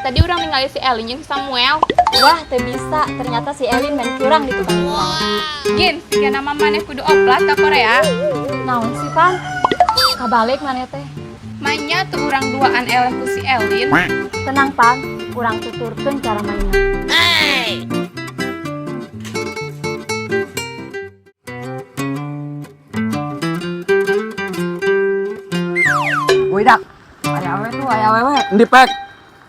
Tadi urang ningali si Elin jeung Samuel. Wah, teu bisa. Ternyata si Elin main curang di tukang urang. Gin, siga nama maneh kudu oplas ka Korea. Naon sih, Pan? Kabalik maneh teh. Manya tuh urang duaan eleh ku si Elin. Tenang, Pan. Urang tuturkeun cara mainnya. Widak, aya awewe tuh, aya awewe. Endi pek.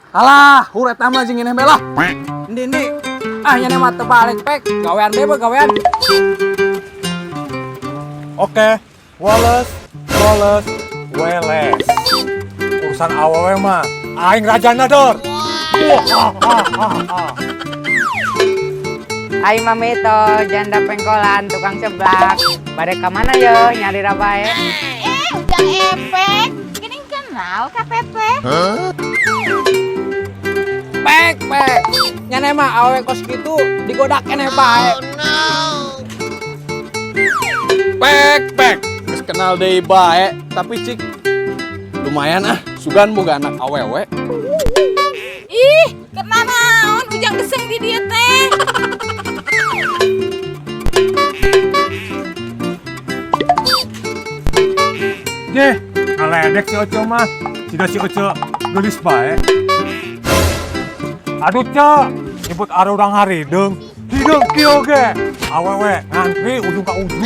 Alah, hur eta mah jeung ngeuneh bae lah. Endi endi. Ah, nyane mah teu balik pek. Gawean bae gawean. Oke, Wallace, Wallace, Weles. Urusan awewe mah aing rajana dor. Wah, ah, ah, ah, ah. Ai mami to janda pengkolan tukang seblak. Bade ka mana yo nyari rabae? Ujang efek. Gini kenal KPP. Pek pek. Nyane mah awewe kos kitu digodak keneh bae. Pek pek. Geus kenal deui bae, tapi cik lumayan ah, sugan boga anak awewe. Ih, kenal naon ujang geseng di dieu teh. Jeh, ngaledek si Oce mah. Siga si Oce geulis bae. Aduh, Cek, nyebut arurang harideung. Hideung kieu ge. Awewe ngantri ujung ka ujung.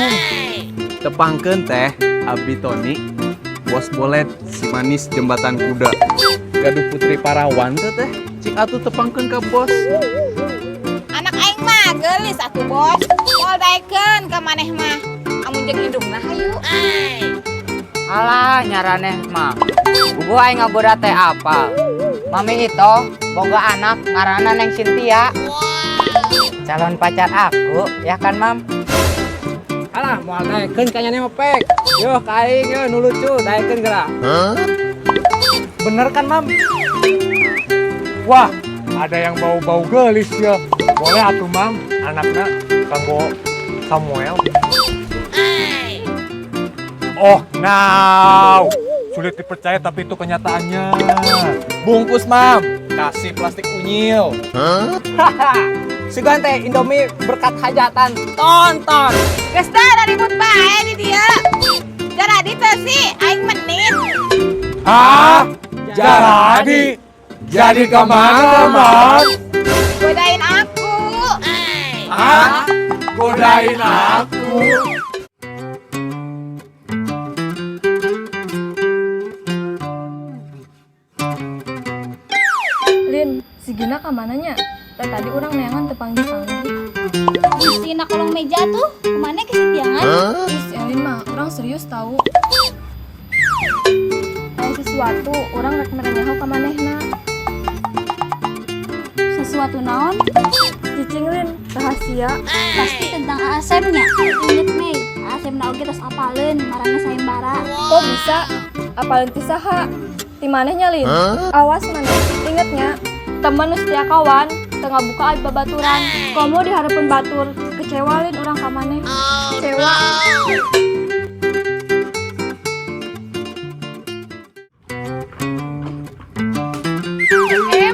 Tepangkeun teh Abi Tony, bos bolet si manis jembatan kuda. Gaduh putri parawan teh teh, cik atuh tepangkeun ka bos. Anak aing mah geulis atuh bos. Moal daekeun ka maneh mah. Amun jeung indungna hayu. Alah, nyaraneh mah. Bubu aing ngagoda teh apal. Mami itu boga anak ngaranna Neng Cynthia. Calon pacar aku, ya kan, Mam? Alah, moal daekeun ka nyane mah pek. Yo ka aing yo nu lucu daekeun geura. Bener kan, Mam? Wah, ada yang bau-bau gelis ya. Boleh atuh, Mam, anakna kanggo Samuel. Oh, now. Sulit dipercaya tapi itu kenyataannya. Bungkus, Mam. Kasih plastik unyil. Haha. Sugan teh Indomie berkat hajatan. Tonton. Geus teh ribut bae di dieu. Jaradi teh sih aing menit. Hah? Jaradi? Jadi kemana, Mam? Godain aku. Hah? Godain aku? Lin, si Gina ka mananya? Teh tadi urang neangan teu panggih-panggih. Istina kolong meja tuh, kemana ke sitiangan? Ih, si Elin mah, urang serius tahu. Aya sesuatu, urang rek mere nyaho ka manehna. Sesuatu naon? Cicing Lin, rahasia. Pasti tentang ASM-nya. Ingat Mei, ASM na oge tos apaleun marana sayembara. Kok bisa? Apaleun ti saha? Ti manehnya Lin? Awas maneh, ingetnya. Temen nu setia kawan, teu ngabuka aib babaturan. Komo dihareupeun batur, kecewa Lin urang ka maneh. Kecewa.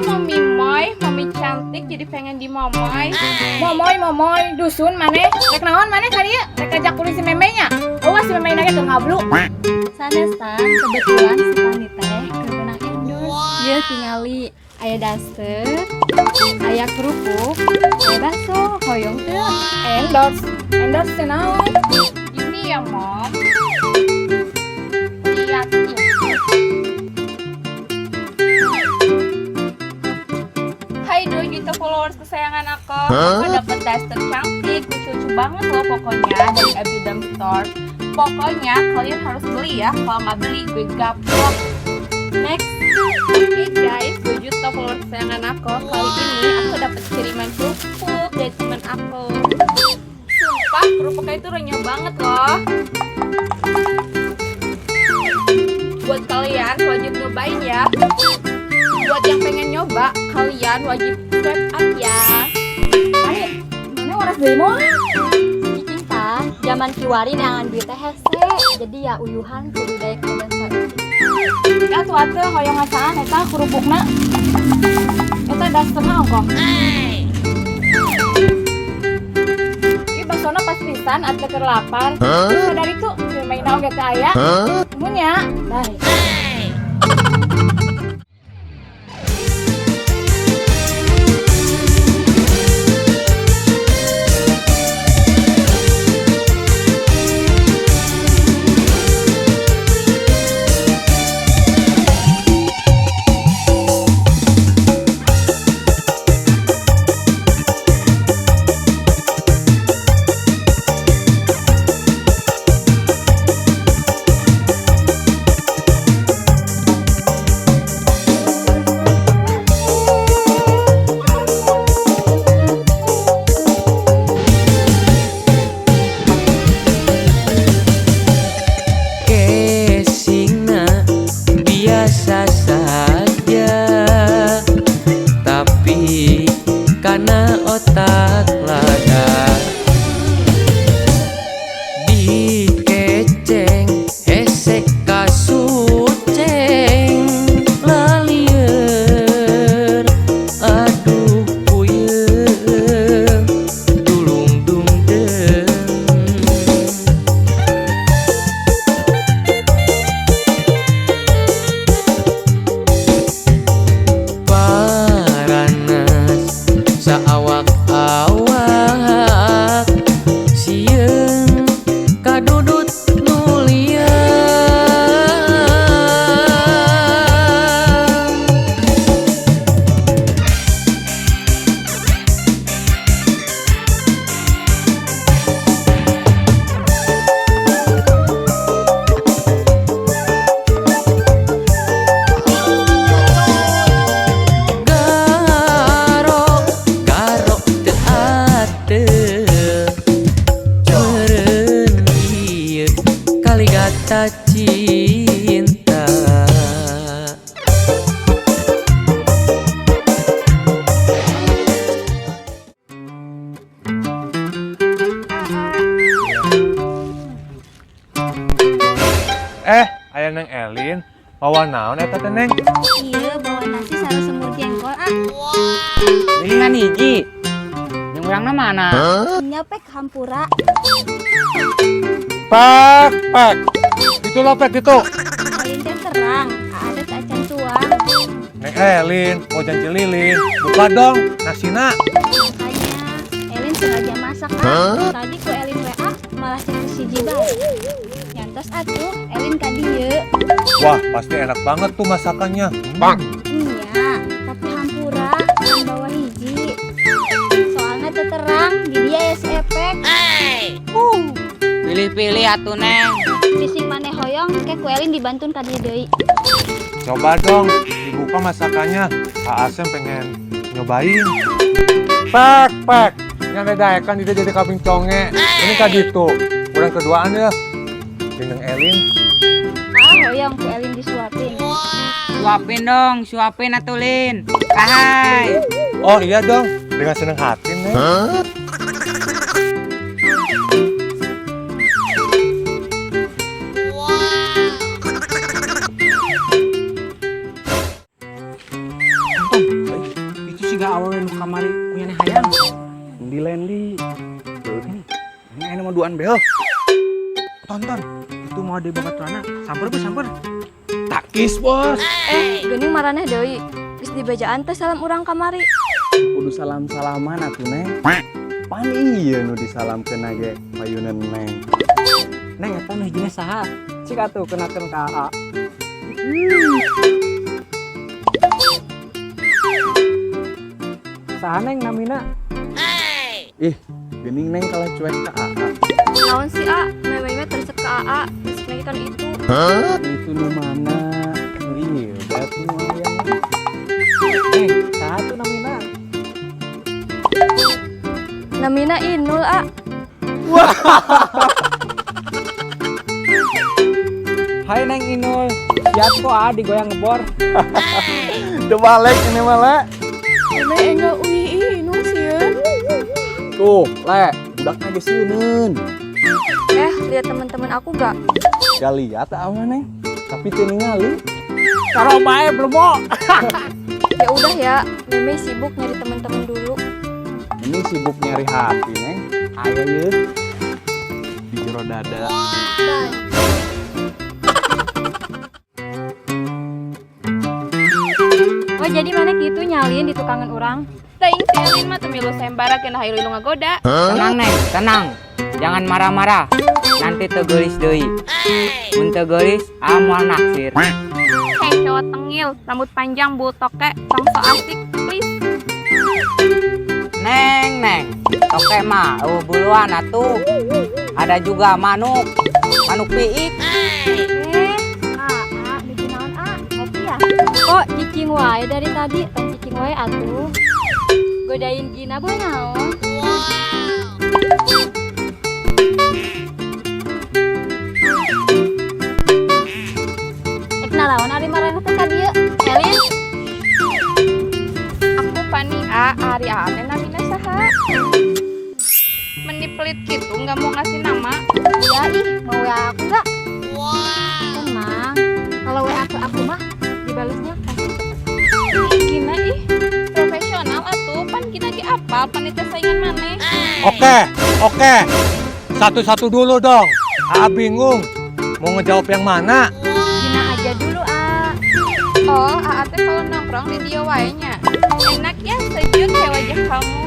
Mami Moy, mami cantik jadi pengen dimomoy. Momoy momoy dusun maneh. Rek naon maneh ka dieu? Rek ngajak kulin si memenya. Awas si memenya ge keur ngablu. Sanes tan, kebetulan si Pani teh keur meunang endorse. Ieu tingali aya daster, aya kerupuk, aya bakso, hoyong teu. Endorse. Endorse teh naon? Ini ya, Mom. Lihat ya. Hai 2 juta followers kesayangan aku. Aku dapet daster cantik, lucu-lucu banget loh pokoknya dari Abidam Store. Pokoknya kalian harus beli ya, kalau nggak beli gue gaplok. Next. Oke guys, 2 juta followers kesayangan aku. Kali ini aku dapet kiriman kerupuk dari temen aku. Sumpah kerupuknya itu renyah banget loh. Buat kalian wajib nyobain ya. Buat yang pengen nyoba, kalian wajib swipe up ya. Ayo, mana waras deui moal? Cicing tah, zaman kiwari neangan duit teh hese. Jadi ya uyuhan kudu daek modal saeutik. Cik atuh atuh hoyong ngasaan eta kerupukna. Eta dasterna ongkoh. Ih baksona pas pisan atuh keur lapar. Sadar itu main oge teh aya. Mun ya. Bye. Casingna biasa saja, tapi karena otak lada dikeceng hese kasuceng lalieur aduh puyeng dulung dung deung. Paranas saawak-awak sieun kadudut nu liang. Garo garo teu ateul meureun ieu kaligata cinta. Eh, aya Neng Elin, mawa naon eta teh Neng? Iya, bawa nasi sareng semur jengkol ah. Geuningan hiji. Jeung urangna mana? Nya pek hampura. Pak, pak. Itu lo pek itu. Elin teh terang, ada teh acan tuang. Neng Elin, mau janji lilin. Buka dong nasina. Makanya Elin sengaja masak ah. Tadi ku Elin WA malah cetus hiji bae. Nyantos atuh Elin ka dieu. Wah, pasti enak banget tuh masakannya. Bang. Iya, tapi hampura ngan bawa hiji. Soalnya teu terang di dia aya si efek. Pilih-pilih atuh Neng. Bising maneh hoyong ke ku Elin dibantun ka dieu deui. Coba dong dibuka masakannya. Pak Asem pengen nyobain. Pak, pak. Yang daekan dia jadi kambing conge. Ini ka ditu. Kurang keduaan ya. Jeung Neng Elin. Ah, hoyong ku Elin disuapin. Suapin dong, suapin atuh Lin. Kahai. Oh iya dong, dengan seneng hati Neng. Itu sih gak awewe nu kamari punya hayang. Di Lendi. Ini aya mah duaan behel. Tonton, itu mau di babaturana. Samper bu samper. Takis, Bos. Eh, geuning maraneh deui. Geus dibejaan teh salam urang kamari. Kudu salam-salaman atuh Neng. Pan ieu nu disalamkeun ge payuneun Neng. Neng eta nu hijina saha? Cik atuh kenakeun ka AA. Saha Neng namina? Ih, geuning Neng kalah cuek ka AA. Naon sih A? Memeh teresep ka AA, resep lagi kan itu. Itu nu mana? Nu ieu batu nu hayang. Neng, saha tuh namina? Namina Inul A. Hai Neng Inul, siap kok A digoyang ngebor. Debalik ini mah, Le. Emeh enggal uih ih Inul sieun. Tuh, Le, budakna geus sieun. Eh, lihat teman-teman aku gak? Gak lihat ama Neng. Tapi teu ningali. Taruh bae belum. Ya udah ya, Meme sibuk nyari teman-teman dulu. Ini sibuk nyari hati, Neng. Ayo ye. Di jero dada. Bye. Oh, jadi maneh gitu nya Lin di tukangan urang? Teuing si Elin mah teu milu sayembara kena hayu lu ngagoda. Tenang, Neng, tenang. Jangan marah-marah. Nanti teu geulis deui. Mun teu geulis, ah moal naksir. Hei cowok tengil, rambut panjang, bulu toke, tong so asik, please. Neng, Neng. Toke mah euweuh buluan atuh. Ada juga manuk. Manuk piik. Eh, Aa, bikin naon A? Ngopi ya? Kok cicing wae dari tadi? Tong cicing wae atuh. Godain Gina boh naon? Ek nalaon ari maraneh teh ka dieu? Elin, Aku Fani A, ari A teh namina saha? Meni pelit gitu, nggak mau ngasih nama. Iya ih, mau WA aku nggak? Tenang, kalau WA ke aku mah dibalasnya pasti cepet. Ih, Gina ih, profesional atuh, pan kita ge apal panitia saingan maneh. Oke. Satu-satu dulu dong. Aa bingung mau ngejawab yang mana. Gina aja dulu, A. Oh, Aa teh kalau nongkrong di dia wae nya. Enak ya, sejuk kayak wajah kamu.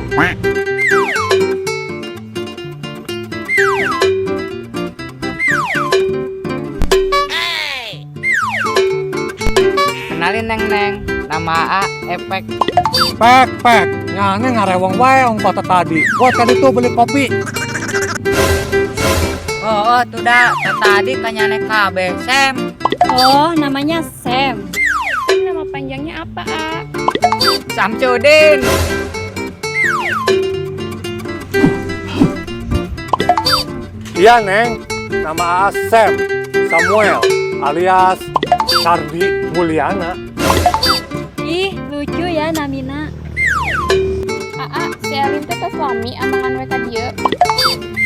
Kenalin Neng Neng, nama A Efek. Pek, pek. Nyane ngarewong wae ongko tadi. Buat tadi tuh beli kopi. Oh, tuh dah, tadi kanyane kabeh Sam. Oh, namanya Sam. Sam nama panjangnya apa, A? Samsudin. Iya, Neng. Nama Aa Sam Samuel alias Sardi Mulyana. Ih, lucu ya namina. Aa, si Elin teh tos lami amangan we ka dieu.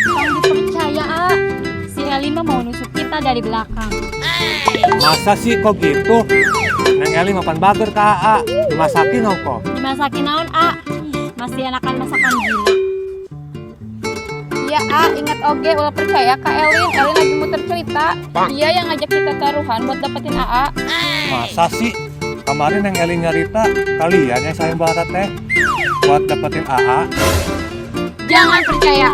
Tong dipercaya, A. Si Elin mah mau nusuk kita dari belakang. Masa sih kok gitu? Neng Eli mapan bager ke AA. Dimasakin ongko. Dimasakin naon, A? Ih, masih enakan masakan Gina. Iya, A, ingat oge ulah percaya ka Elin. Elin lagi muter cerita. Dia yang ngajak kita taruhan buat dapetin AA. Masa sih? Kemarin Neng Eli nyarita kalian yang sayembara teh buat dapetin AA. Jangan percaya.